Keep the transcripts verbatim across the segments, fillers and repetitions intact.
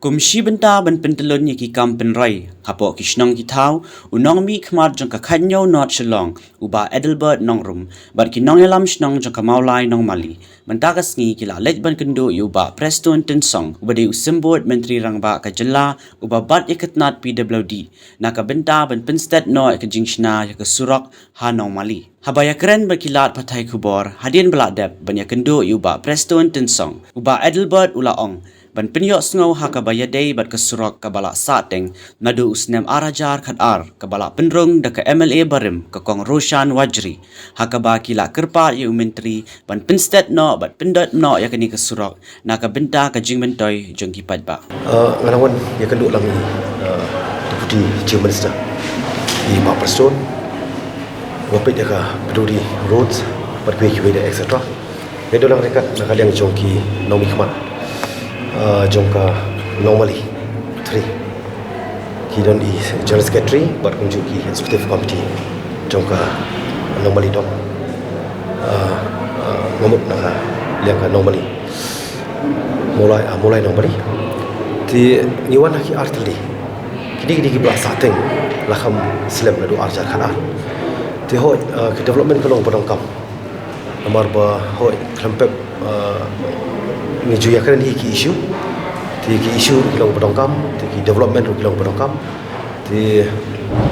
Kum shi bynta ban pyntyllun ïa ki kam pynroi hapoh ki shnong ki thaw, u nongmihkhmat jong ka khathynñiew North Shillong, u Bah Adelbert Nongrum, bad ki nongïalam shnong jong ka Mawlai Nongmali, mynta ka sngi ki la leit ban kynduh ïa u Bah Prestone Tynsong, uba dei u Symbud Myntri Rangbah ka jylla, uba bat ïa ka tnat P W D, na ka bynta ban pynstet noh ïa ka jingshna ïa ka surok ha Nongmali. Haba ïakren bad ki lad pathai khubor, hadien ba la dep ban ïakynduh ïa u Bah Prestone Tynsong, u Bah Adelbert u la ong ban pynïohsngew ha kaba ïadei bad ka surok kaba la sahteng naduh u snem ar hajar khatar, kaba la pynrung da ka M L A barim, ka Kong Roshan Warjri, ha kaba ki la kyrpad ïa u Myntri ban pynstet noh bad pyndonkam noh ïa kane ka surok na ka bynta ka jingmyntoi jong ki paidbah. Uh, nga la wan ïakynduh lang i, uh, Deputy Chief Minister, i Bah Prestone, ba peit ïa ka P W D roads, bad kiwei kiwei de, et cetera. Ïakynduh lang ryngkat na ka liang jong ki nongmihkhmat, uh, jong ka Nongmali three. Ki don i General Secretary bad kumjuh ki Executive Committee jong ka Nongmali dong. Uh, uh, nga mut na ka liang ka Nongmali Mawlai, ah, Mawlai Nongmali. Te ngi wan ha ki artylli. Kine kine kiba la sahteng la kham slem naduh ar hajar khatar. Te hooid, ah, ki development ki long ba donkam. Namar ba hooid khlem pep, ah, ngi ju ïakren hi ki issue. Te ki issue ki long ba donkam, te ki development ki long ba donkam. Te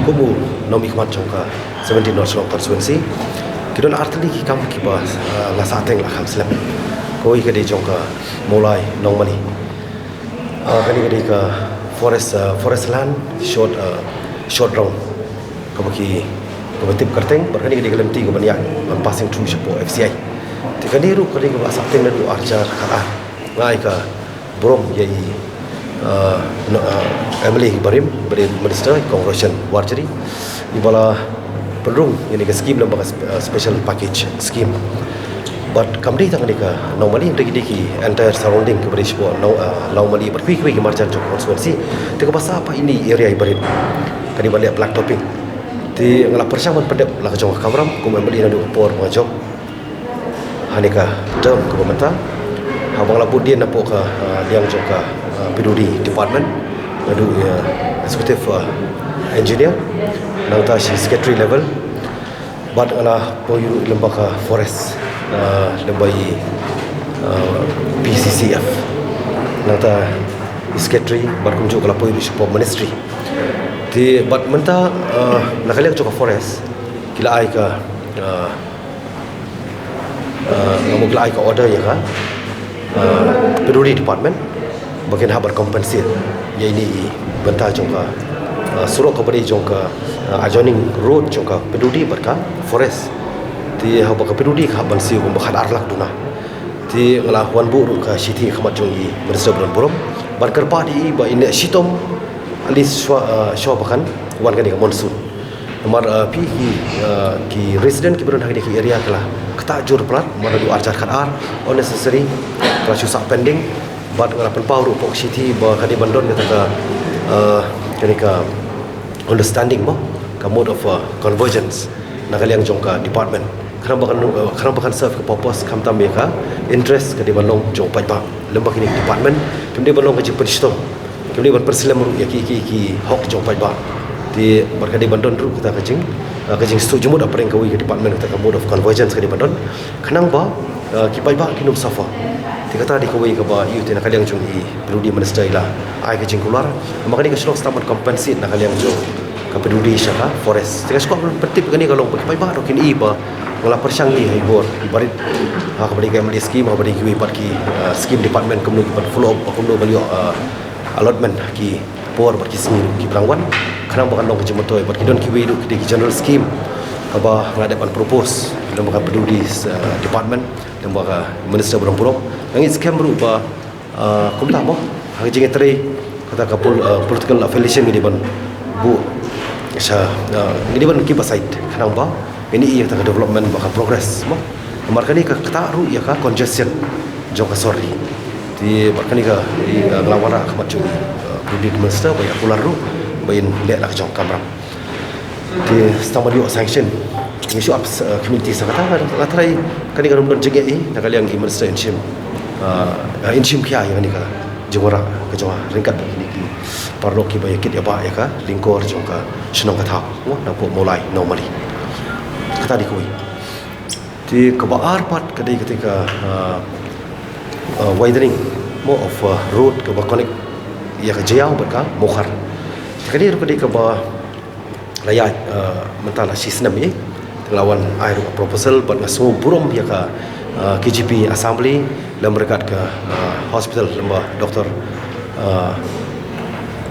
kum u nongmihkhmat jong ka seventeen North Shillong constituency, ki don artylli ki kam kiba, ah, la sahteng la kham slem. Kawei ka dei jong ka Mawlai Nongmali. Ah, kane ka dei ka forest, ah, forest land, short, ah, short round. Kaba ki, kaba tip kyrteng, bad kane ka dei ka lynti kaba ïaid, ban passing through shapoh F C I. Te kane ruh ka dei kaba la sahteng naduh ar hajar khatar. Nga ai ka burom ïa i, uh, no, uh, M L A barim, barim Minister, Kong Roshan Warjri, iba la pynrung ïa kane ka scheme lyngba ka spe-, uh, special package scheme. Bad kam dei tang kane ka Nongmali, dei ki, dei ki entire surrounding kiba dei shapoh Nong, uh, Nongmali, bad kiwei kiwei ki marjan jong constituency. Te kaba sah pat ine i area iba rit, ka dei ban leh black topping. Te nga la pyrshang ban pyndep la ka jong ka kamram kum M L A naduh ka por ba nga jop ha kane ka term kaba mynta. Haba nga la bud dien napoh ka, ah, liang jong ka, ah, P W D department, naduh, ah, executive, ah, engineer, nangta shi secretary level. Bad nga la poi ruh lyngba ka forest, ah, lyngba i, ah, P C C F. Nangta i secretary, bad kumjuh nga la poi ruh shapoh ministry. Te bad mynta, ah, na ka liang jong ka forest, ki la ai ka, ah, ah, nga mut ki la ai ka order ïa ka, ah, P W D department ba kin hap ban compensate ïa ine i bynta jong ka, ah, surok kaba dei jong ka, ah, adjoining road jong ka P W D bad ka forest. Te haba ka P W D ka hap ban siew kumba khatar lak duna. Te nga la wan buh ruh ka shithi ha khmat jong i Minister ba don burom ban kyrpad ïa i ba in leh shitom at least shwa, ah, shwa ba kan wan kane ka monsoon. Namar, ah, phi ki, ah, ki resident kiba don ha kine ki area ki la ktah jur palat, namar naduh ar hajar khatar, unnecessary, ki la shu sah pending. Bad nga la pynpaw ruh hapoh ka shithi ba ka dei ban don kata ka, ah, kane ka understanding mo, ka mode of, ah, convergence na ka liang jong ka department. Khnang ba kan, ah, khnang ba kan serve ka purpose, khamtam ïa ka interest ka dei ban long jong paidbah. Lem ba kine ki department kim dei ban long ka jingpynshitom, kim dei ban pynslem ruh ïa ki, ki, ki hok jong paidbah. Te bad ka dei ban don ruh kata ka jing, ah, ka jingsngewthuh jingmut hapdeng kawei ka department, kata ka mode of convergence ka dei ban don. Khnang ba, ah, ki paidbah kin ym suffer. Te kata dei kawei kaba ïoh te na ka liang jong i P W D minister i la ai ka jingkular. Namar kane ka shu long sa tang ban compensate na ka liang jong ka P W D sha ka forest. Te nga sngewkwah ban pyntip kane ka long ba ki paidbah ruh kin i ba nga la pyrshang ïa i bor i barit ha kaba dei ka M L A scheme, ha kaba dei kiwei pat ki, ah, scheme department, kumno ki ban follow up, kumno ban ïoh, ah, allotment ha ki por bad ki sngi kiba dang wan, khnang ba kan long ka jingmyntoi. Bad ki don kiwei ruh ki dei ki general scheme kaba nga la dep ban propose lyngba ka P W D, ah, department, lyngba ka minister ba don burom. Nga ngeit skhem ruh ba, ah, kumta mo, ha ka jingïatrei kata ka pol-, ah, political affiliation ngi dei ban buh sha, ah, ngi dei ban keep aside khnang ba ngi ïohi ïa kata ka development bad ka progress mo. Namar kane ka ktah ruh ïa ka congestion jong ka sor ri. Te bad kane ka, i, ah, nga la wanrah ha khmat jong, ah, P W D minister ba ïa kular ruh ba in leh la ka jong ka kamram. Te sa tang ban ïoh sanction, ngi shu ap, ah, community sa kata, nga tharai kane kan ym don jingeh hi na ka liang i minister in shim, ah, in shim khia ïa kane ka jingwanrah ka jong nga ryngkat bad kine ki paralok kiba ïa kit ïa ba ïa ka lyngkor jong ka shnong ka thaw, mo, napoh Mawlai Nongmali. Kata dei kawei. Te kaba ar pat ka dei kata ka, uh, uh, widening, mo, of, uh, road kaba connect ïa ka Jaïaw bad ka Mawkhar. Te ka dei ruh ka dei kaba la ïaid, uh, mynta la shi snem ïa. Te la wan ai ruh proposal bad nga sngew burom ïa ka, uh, K G P Assembly lem ryngkat ka, uh, hospital lem bad Doctor, uh,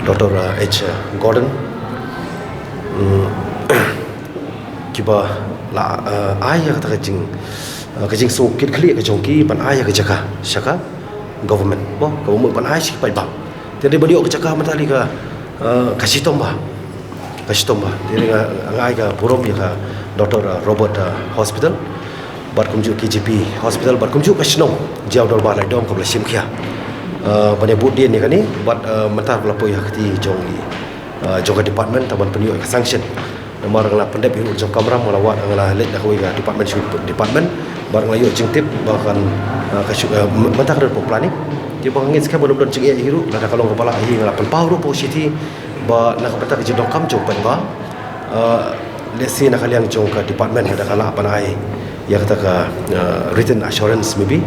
Doctor, uh, H Gordon. Hmm. Kiba la, uh, ai ïa kata ka jing, uh, ka jingsngewkit khlieh ka jong ki ban ai ïa ka jaka sha ka government, mo, kaba mut ban ai sha ki paidbah. Te dei ban ïoh ka jaka mynta lei ka, uh, ka shitom ba ka shitom ba. Te nga, nga ai ka burom ïa ka Doctor, uh, Robert, uh, Hospital bad kumjuh K G P Hospital bad kumjuh ka shnong Jaïaw Dorbar Laitdom kaba la shim khia, uh, ban ïa bud dien ïa kane bad, uh, mynta ba la poi ha kti jong i, uh, jong ka department tang ban pynïoh ïa ka sanction. Namar nga la pyndep ïa u jong kamram, nga la wad, nga la leit da kawei ka department shu department bad nga la ïoh jingtip ba kan, uh, ka shu, uh, mynta ka dei hapoh planning. Te ba nga ngeit skhem ba lum don jingeh hi ruh, lada ka long kaba lah hi nga la pynpaw ruh hapoh shithi ba na ka bynta ka jingdonkam jong paidbah, uh, lehse na ka liang jong ka department lada ka lah ban ai ïa kata ka, uh, written assurance maybe.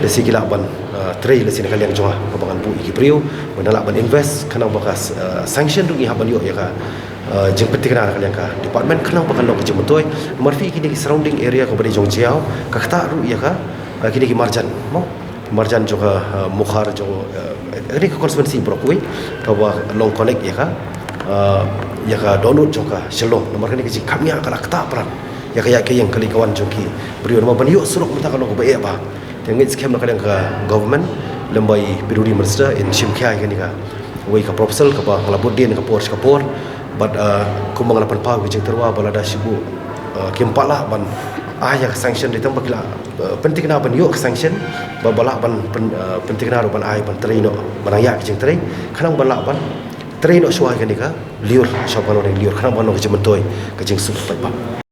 Lehse ki lah ban, uh, trei lehse na ka liang jong nga kaba ngan buh ïa ki briew ba ngan lah ban invest khnang ba ka, uh, sanction ruh ngi hap ban ïoh ïa ka, uh, jingpynthikna na ka liang ka department khnang ba kan long ka jingmyntoi. Namar phi kine ki surrounding area kaba dei jong Jaïaw ka ktah ruh ïa ka, uh, kine ki marjan, mo, marjan jong ka, uh, Mawkhar jong, uh, kane ka constituency baroh kawei kaba long connect ïa ka, uh, ïa ka dohnud jong ka Shillong. Namar kane ka jingkhapngiah ka la ktah palat ïa ka ïaid ka ïeng ka leit ka wan jong ki briew. Namar ban ïoh surok mynta ka long kaba eh bha. Te nga ngeit skhem na ka liang ka government lem bad i P W D minister in shim khia ïa kane kawei ka proposal kaba nga la bud dien ka por sha ka por. Bad, uh, kumba nga la pynpaw ka jingtyrwa ba lada shu, uh, kim pat lah ban ai ïa ka sanction dei tang ba ki la, uh, pynthikna ban ïoh ka sanction ba, ba lah ban pyn-, uh, pynthikna ruh ban ai ban trei noh, ban nang ïaid ka jingtrei khnang ban lah ban trei noh shuwa ïa kane ka lyiur, shuwa ban long lyiur khnang ban long ka jingmyntoi ka jingsuk paidbah.